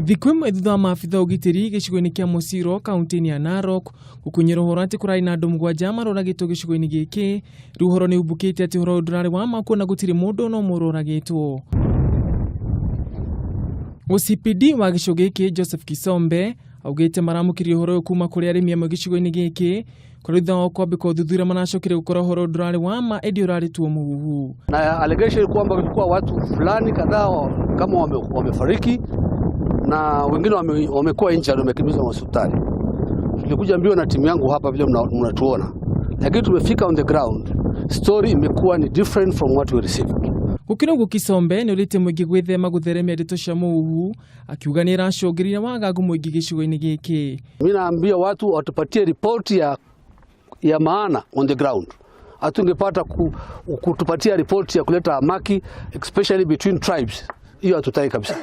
Thikũ ĩmwe thutha wa maabitha a ũgitĩri gĩcigo-inĩ kĩa Mosiro kaunti-inĩ ya Narok gũkunyĩra ũhoro atĩ kũrarĩ na andũ mũgwanja maroragĩtwo gĩcigo-inĩ gĩkĩ, rĩu ũhoro nĩ umbũkĩte atĩ ũhoro ũyũ ndũrarĩ wa ma kuona gũtirĩ mũndũ ona ũmwe ũroragĩtwo. OCPD wa gĩcigo gĩkĩ Joseph Kisombe augĩte maramũkĩrire ũhoro ũyũ kuma kũrĩ arĩmi amwe gĩcigo-inĩ gĩkĩ kũrĩa thutha wa kwambĩka ũthuthuria maracokire gũkora ũhoro ũyũ ndũrarĩ wa ma ĩndĩ ũrarĩ tu mũhuhu. Na allegation kwamba kulikuwa watu fulani kadhaa kama wamefariki na wengine wamekuwa injured, wamekimbizwa hospitali. Tulikuja mbio na timu yangu hapa vile mnatuona, lakini tumefika on the ground, story imekuwa ni different from what we received. Gũkĩrĩ ũguo Kisombe nĩ ũrĩte mũingĩ gwĩthema gũtheremia ndeto cia mũhuhu akiuga nĩ ĩracũngĩrĩria wagagu mũingĩ gĩcigo-inĩ gĩkĩ. Mimi naambia watu watupatie ripoti ya maana on the ground. Hatungepata kutupatia ripoti ya kuleta hamaki especially between tribes, hiyo hatutaki kabisa.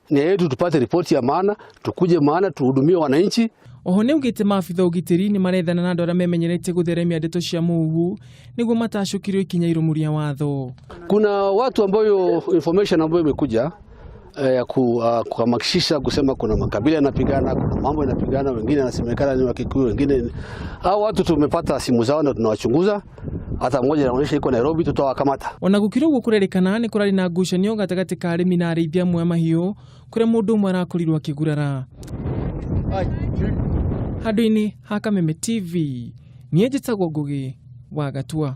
Nia yetu tupate ripoti ya maana, tukuje maana tuhudumie wananchi. Oho nĩ augĩte maabitha ũgitĩri nĩ marethana na andũ arĩa memenyeretie gũtheremia ndeto cia mũhuhu nĩguo matacũkĩrio ikinya irũmu rĩa watho. Kuna watu ambayo information ambayo imekuja ya kuhamasisha kusema kuna makabila yanapigana, kuna mambo yanapigana, wengine wanasemekana ni Wakikuyu, wengine hao watu tumepata simu zao na tunawachunguza. Hata mmoja anaonyesha iko Nairobi, tutawakamata. Ona gũkĩrĩ ũguo kũrerĩkana nĩ kũrarĩ na ngucanio gatagatĩ ka arĩmi na arĩithi amwe a mahiũ kũrĩa mũndũ ũmwe arakorirwo akĩgurara. Handũ-inĩ ha Kameme TV, niĩ njĩtagwo Ngũgĩ wa Gatua.